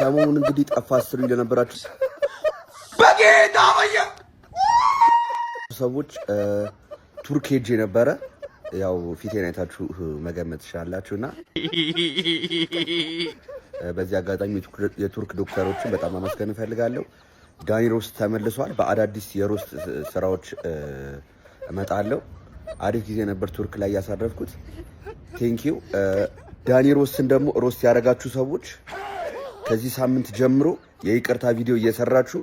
ሰሞኑን እንግዲህ ጠፋ ስትሉ ለነበራችሁ በጌታ በየ ሰዎች ቱርክ ሄጄ ነበረ። ያው ፊቴን አይታችሁ መገመት ትችላላችሁ። እና በዚህ አጋጣሚ የቱርክ ዶክተሮችን በጣም ማመስገን እፈልጋለሁ። ዳኒ ሮስት ተመልሷል። በአዳዲስ የ roast ስራዎች እመጣለሁ። አሪፍ ጊዜ ነበር ቱርክ ላይ ያሳረፍኩት። Thank you። ዳኒ ሮስትን ደግሞ roast ያደረጋችሁ ሰዎች ከዚህ ሳምንት ጀምሮ የይቅርታ ቪዲዮ እየሰራችሁ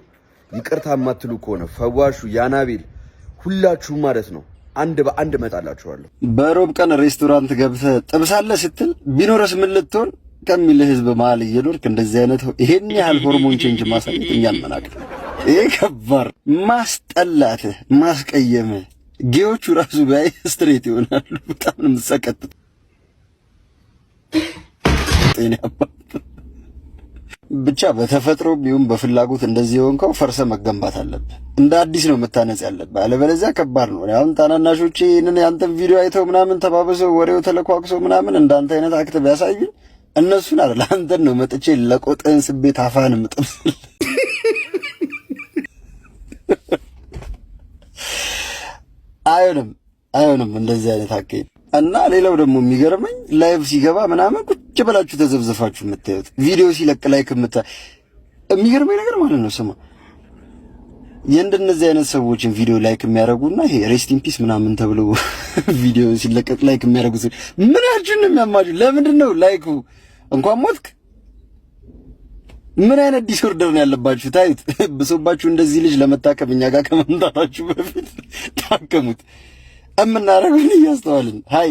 ይቅርታ የማትሉ ከሆነ ፈዋሹ ያናቤል ሁላችሁም ማለት ነው አንድ በአንድ እመጣላችኋለሁ። በሮብ ቀን ሬስቶራንት ገብተህ ጥብስ አለ ስትል ቢኖረስ ምን ልትሆን ከሚል ህዝብ መሀል እየኖርክ እንደዚህ አይነት ይሄን ያህል hormone change ማሳየት እኛን መናቅ፣ ይሄ ከባድ ማስጠላትህ፣ ማስቀየምህ gay ዎቹ ራሱ ቢያይ straight ይሆናሉ። በጣም ነው የምትሰቀጥጥ። ጤና አባት ብቻ በተፈጥሮ ቢሆን በፍላጎት እንደዚህ የሆንከው ፈርሰ መገንባት አለብህ። እንደ አዲስ ነው መታነጽ ያለብህ፣ አለበለዚያ ከባድ ነው። አሁን ታናናሾቼ ይህንን ያንተን ቪዲዮ አይተው ምናምን ተባብሰው ወሬው ተለኳኩሰው ምናምን እንዳንተ አይነት act ቢያሳዩኝ እነሱን አይደል አንተን ነው መጥቼ ለቆጥህን ስቤት አፋን የምጥብስልህ። አይሆንም፣ አይሆንም እንደዚህ አይነት አካሄድ። እና ሌላው ደግሞ የሚገርመኝ live ሲገባ ምናምን ቁጭ ብላችሁ ተዘብዝፋችሁ የምታዩት፣ ቪዲዮ ሲለቅ like የሚገርመኝ ነገር ማለት ነው። ስማ፣ የእንደነዚህ አይነት ሰዎችን ቪዲዮ like የሚያደርጉና ይሄ rest in peace ምናምን ተብሎ ቪዲዮ ሲለቀቅ like የሚያደርጉ ምናችሁን ነው የሚያማችሁ? ለምንድን ነው like ኡ? እንኳን ሞትክ። ምን አይነት disorder ነው ያለባችሁ? ታዩት ብሶባችሁ እንደዚህ ልጅ ለመታከም እኛ ጋር ከመምጣታችሁ በፊት ታከሙት። እምናደርገውን እያስተዋልን ሀይ።